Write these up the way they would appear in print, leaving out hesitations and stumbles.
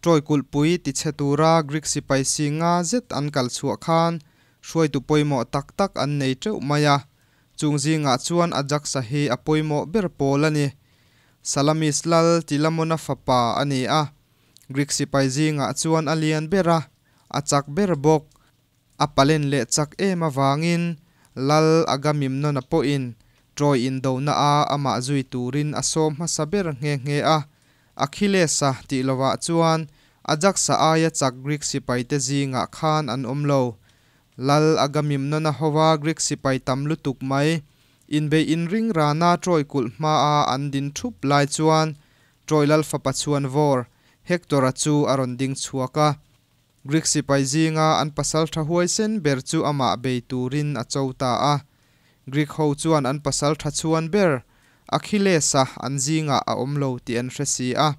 Troy kulhpui tichhe tura Greek sipai singa zet an kal chhuah khan hruaitu pawimawh tak tak an nei teuh mai a, chung zingah chuan Ajax-a hi a pawimawh ber pawl a ni. Salamis lal Telamon-a fapa a ni a, Greek sipai zingah chuan a lian ber a, a chak ber bawk. A palen leh chak em avangin lal Agamemnon-a pawhin Troy indona a amah zui turin a sawm hmasa ber nghe nghe a. Achilles-a tih lovah chuan Ajax-a aia chak Greek sipaite zingah khan an awm lo. Lal Agamemnon-a hova Greek sipai tam lutuk mai inbeih inring rana Troy kulh hmaa an din thup lai chuan Troy lal fapa chhuanvawr Hector-a chu a rawn ding chhuak a. Greek sipai zinga an pasal tha huaisen ber chu amah bei turin a cho ta a. Greek ho chuan an pasal tha chhuan ber Achilles-a an zingah a awm lo tih an hre si a.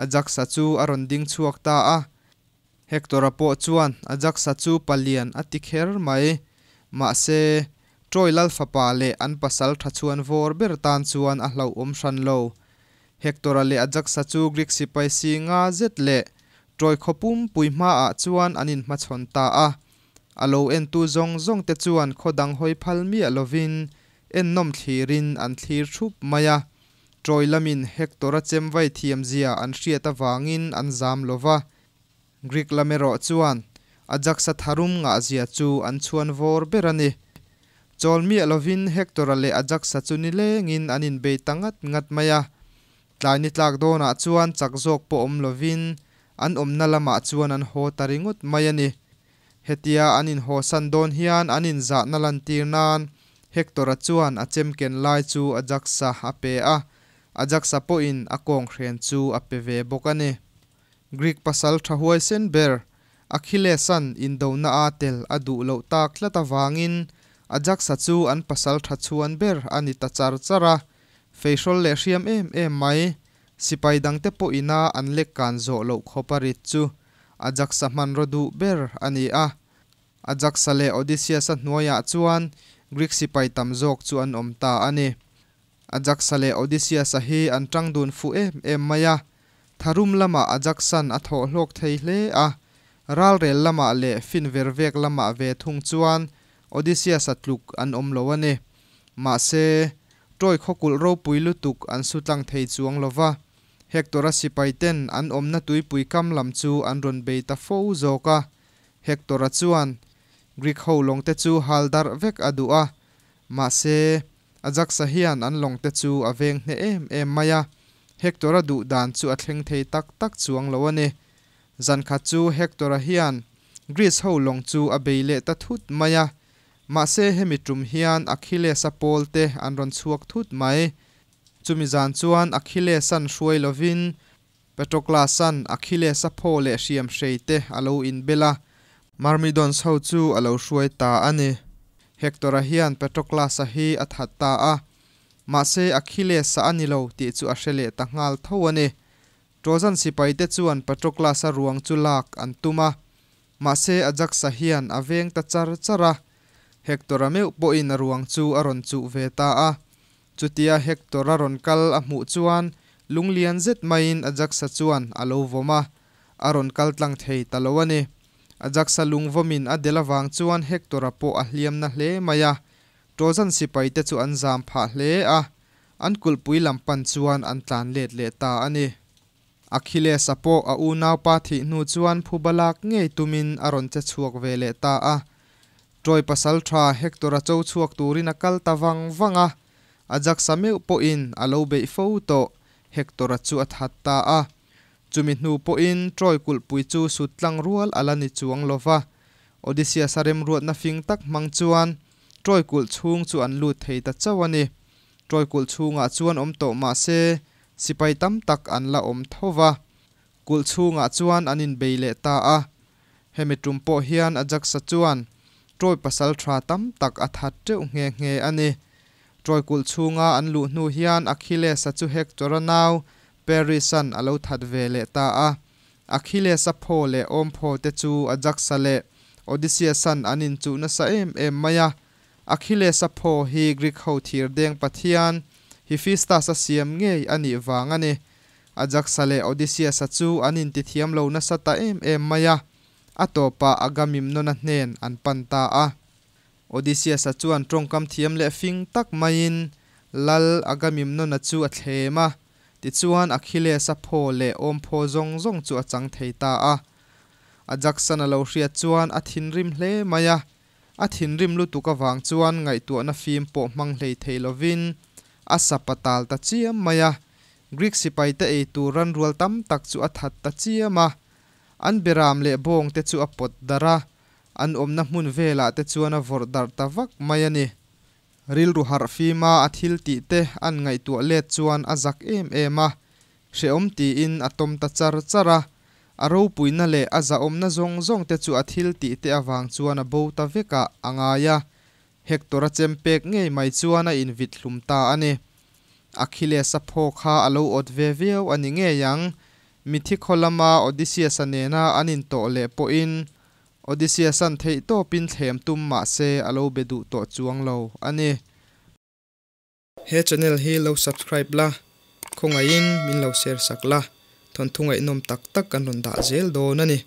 Ajax-a chu a rawn ding chhuak ta a. Hector-a pawh chuan Ajax-a chu palian a ti kher mai. Mahse, Troy lal fapa leh an pasal tha chhuan vawr ber tan chuan a hlauhawm hran lo. Hector-a leh Ajax-a chu Greek sipai singa zet leh Troy khaw pumpui hmaah chuan an inhmachhawn ta a. A lo entu zawng zawngte chuan khaw dang hawi phal miah lovin ennawm thlirin an thlir thup mai a. Troy lamin Hector-a chemvai thiamzia an hriat avangin an zam lo va. Greek lam erawh chuan Ajax-a tharum ngahzia chu an chhuan vawr ber a ni. Chawl miah lovin Hector-a leh Ajax-a chu nilengin an inbei ta ngat ngat mai a. Tlai ni tlak dawnah chuan chak zawk pawh awm lovin an awmna lamah chuan an haw ta ringawt mai a ni. Hetia an inhawsan dawn hian an inzahna lantir nan Hector-a chuan a chemken lai chu Ajax-a a pe a, Ajax-a pawhin a kawnghren chu a pe ve bawk a ni. Greek pasal tha huaisen ber Achilles-a'n indona a tel a duh loh tak tlat avangin Ajax-a chu an pasal tha chhuan ber a ni ta char char a, feihrawl leh hriam em em mai. Sipai dangte pawhina an lek kan zawh loh khawp a rit chu Ajax-a hmanraw duh ber a ni a. Ajax-a leh Odysseus-a hnuaiah chuan Greek sipai tam zawk chu an awm ta a ni. Ajax-a leh Odysseus-a hi an tang dun fuh em em mai a. Tharum lamah Ajax-a'n a thawh hlawk thei hle a, ralrel lamah leh fin ver vek lamah ve thung chuan Odysseus-a tluk an awm lo a ni. Mahse, Troy khawkulh ropui lutuk an su tlang thei chuang lo va, Hector-a sipaiten an awmna tuipui kam lam chu an rawn bei ta fo zawk a. Hector-a chuan Greek ho lawngte chu hal darh vek a duh a, mahse, Ajax-a hian an lawngte chu a veng hneh em em mai a, Hector-a duh dan chu a thleng thei tak tak chuang lo a ni. Zankhat chu Hector-a hian Greece ho lawng chu a bei leh ta thut mai a, mahse hemi tum hian Achilles-a pawlte an rawn chhuak thut mai. Chumi zan chuan Achilles-a'n hruai lovin Patroclus-a'n Achilles-a phaw leh hriam hrei te a lo inbel a, Myrmidons ho chu a lo hruai ta a ni. Hector-a hian Patroclus-a hi a that ta a, mahse Achilles-a a ni lo tih chu a hre leh ta nghal tho a ni. Trojan sipaite chuan Patroclus-a ruang chu lak an tum a, mahse Ajax-a hian a veng ta char char a, Hector-a meuh pawhin a ruang chu a rawn chuh ve ta a. Chutia Hector-a rawn kal a hmuh chuan lunglian zet maiin Ajax-a chuan a lo vawm a, a rawn kal tlang thei ta lo a ni. Ajax-a lung vawmin a del avang chuan Hector-a pawh a hliam na hle mai a, Trojan sipaite chu an zam phah hle a, an kulhpui lam pan chuan an tlan let leh ta a ni. Achilles-a pawh a unaupa thih hnu chuan phuba lak ngei tumin a rawn che chhuak ve leh ta a. Troy pasal tha Hector-a cho chhuak turin a kal ta vang vang a, Ajax-a meuh pawhin a lo beih fo tawh Hector-a chu a that ta a. Chumi hnu pawhin Troy kulhpui chu sut tlang rual a la ni chuang lo va. Odysseus-a remruatna fing tak hmang chuan Troy kulh chhung chu an lut thei ta chauh a ni. Troy kulh chhungah chuan awm tawh mah se, sipai tam tak an la awm tho va. Kulh chhungah chuan an inbei leh ta a. Hemi tum pawh hian Ajax-a chuan Troy pasal tha tam tak a that teuh nghe nghe a ni. Troy kulh chhunga an luh hnu hian Achilles-a chu Hector-a nau Paris-a'n a lo that ve leh ta a. Achilles-a phaw leh awm phaw te chu Ajax-a leh Odysseus-a'n an inchuh nasa em em mai a. Achilles-a phaw hi Greek ho thir deng pathian Hephaestus-a siam ngei a nih vang a ni. Ajax-a leh Odysseus-a chu an intithiam lo nasa ta em em mai a, a tawpah Agamemnon-a hnen an pan ta a. Odysseus-a chuan tawngkam thiam leh fing tak maiin Lal Agamemnon-a chu a thlem a, tichuan Achilles-a phaw leh awmphaw zawng zawng chu a chang thei ta a. Ajax-a'n a lo hriat chuan a thinrim hle mai a, a thinrim lutuk avang chuan ngaihtuahna fim pawh hmang hlei thei lovin a sapatal ta chiam mai a. Greek sipaite ei tur ranrual tam tak chu a that ta chiam a, an beram leh bawng te chu a pawt darh a, an awmna hmun velah te chuan a vawrh darh ta vak mai a ni. Rilru harh fima a thil tih te an ngaihtuah let chuan a zak em em a, hrehawm tiin a tawm ta char char a, a ropuina leh a zahawmna zawng zawng te chu a thil tih te avang chuan a bo ta vekah a ngai a, Hector-a chem pek ngei mai chuan a invit hlum ta a ni. Achilles-a phaw kha a lo awt ve viau a ni ngei ang. Mithi khaw lama Odysseus-a nena an intawh leh pawhin Odysseus-a'n theihtawpin thlem tum mah se a lo be duh tawh chuang lo a ni. He channel hi lo subscribe la, khawngaihin min lo share sak la, thawnthu ngaihnawm tak tak kan rawn dah zel dawn a ni.